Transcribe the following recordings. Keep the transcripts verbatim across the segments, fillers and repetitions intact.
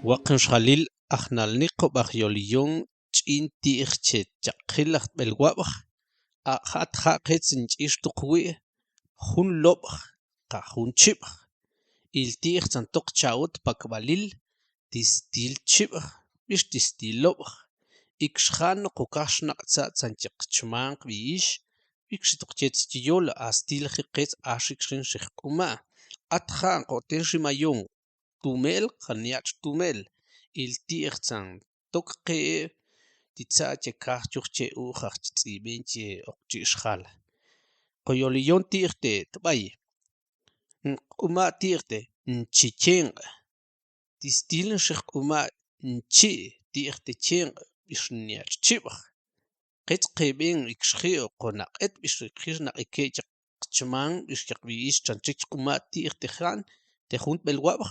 Waqen xalil, ajnalni qubaj yoliyon ch'in ti'j che chaqjil aj tb'el wab'j. A ja'at ja' qetz nch'ix toq wi' jun lob'j qa jun chib'j. Il ti'j tzan toq cha'ot pakb'alil ti stil chib'j bix ti stil lob'j. Ikxjan noq okaj xnaq'tza' tzan chi qchman qb'iyix, ikxi toq chet chi yol a stil ji qetz ax ikxin xi q'uma'. At ja' nq'oten ximayon tume'l qa nyach' tume'l. Il ti'j tzan tok qe' ti tza' che kaj chuj che u'j aj chi tz'ib'en che oq chi xjal. Qoyoliyon ti'j te tb'ay. Nq'uma' ti'j te nchi chenq'. Ti stil nxi q'uma' nchi ti'j te chenq' bix nyach' chib'j. Qetz qeb'en ikxji o qonaq'et bix ikxji naq'ike' chi qchman bix chi qb'iyix txan chi q'uma' ti'j te jan te jun tb'el wab'j.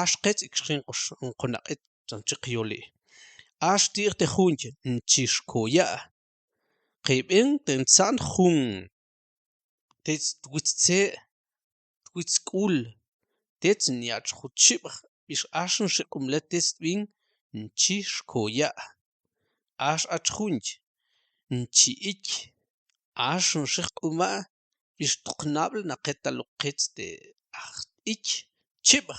Ax qetz ikxji nqonaq'et txan chi qyoli'. Ax ti'j te junch nchi xkoya'. Qeb'en te ntzan jun tetz twitz tze', twitz k'ul, tetz nyach' jun chib'j bix ax nxi q'umle tetz tb'in nchi xkoya'. Ax ach junch nchi iky. Ax nxi q'uma' bix toq nab'l naqe taloq qetz te aj iky chib'j.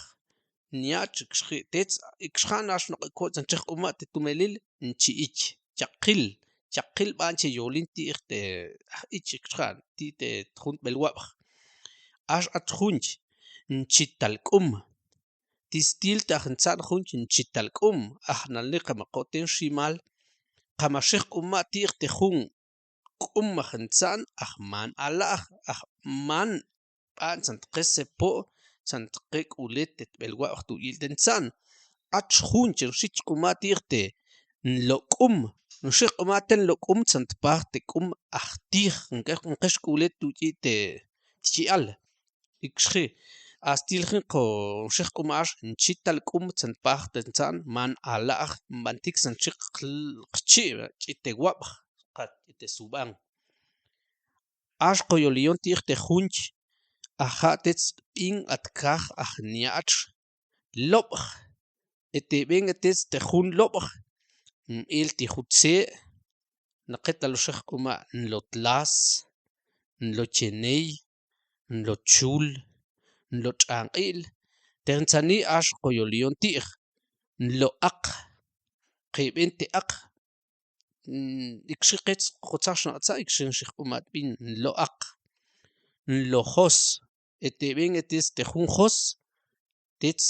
Nyach' ikxji tetz ikxjan ax noq ikotzan chi q'uma' te tumelil nchi iky. Chaqil, chaqil b'an che yolin ti'j te aj iky ikxjan ti te jun tb'el wab'j. Ax ach junch nchi tal k'um. Ti stil te aj ntzan junch nchi tal k'um. Ajnalni qa me qoten ximal qa me xi q'uma' ti'j te jun k'um aj ntzan aj man ala'j aj man b'an tzan tqe sepo' tzan tqe k'ulet te tb'el wab'j tu' yil te ntzan. Ach junch nxi q'uma' ti'j te nlok'um. Nxi q'uma' te nlok'um tzan tpaj te k'um aj tij nqe xk'ulet tu' yil te tchi'al. Ikxji a stil jin qo nxi q'uma' ax nchi tal k'um tzan tpaj te ntzan man ala'j nb'antik tzan chi qchi' ch'i te wab'j qa ch'i te sub'an. Ax qoyoliyon ti'j te junch a ja' tetz tb'in at kaj aj nyach' lob'j. E te b'en e tetz te jun lob'j nb'il ti jun tze' naqe taloq xi q'uma' nlo tlas, nlo cheney, nlo chul, nlo tx'anq'il. Te ntzani ax qoyoliyon ti'j nlo aq. Qeb'en te aq ikxi qetz qotzaj xnaq'tza' ikxi nxi q'uma' tb'in nlo aq. Nlo jos. E te b'en e tetz te jun jos tetz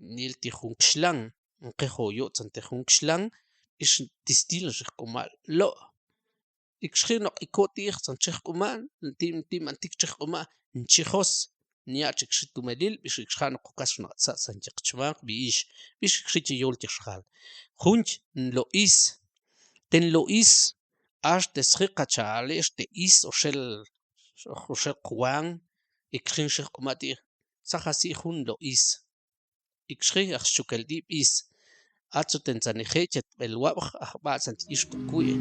nil ti jun kxlan. Nqe joyotzan te jun kxlan ix ti stil nxi q'uma' lo'. Ikxji noq iko' ti'j tzan chi q'uma' ti' nb'antik chi q'uma' nchi jos. Nyach' ikxi tumelil bix ikxjan noq okas xnaq'tza' tzan chi qchman qb'iyix bix ikxi chi yol chi xjal. Junch nlo is. Te nlo is ax te sji qa chale' ax te is oxel oxel qwan ikxi nxi q'uma' ti'j tzaj asi' jun nlo is. Ikxji aj xchukel tib' is. Atzu te ntzanije' chet b'el wab'j aj b'a' tzan ti' ix tu' kuy.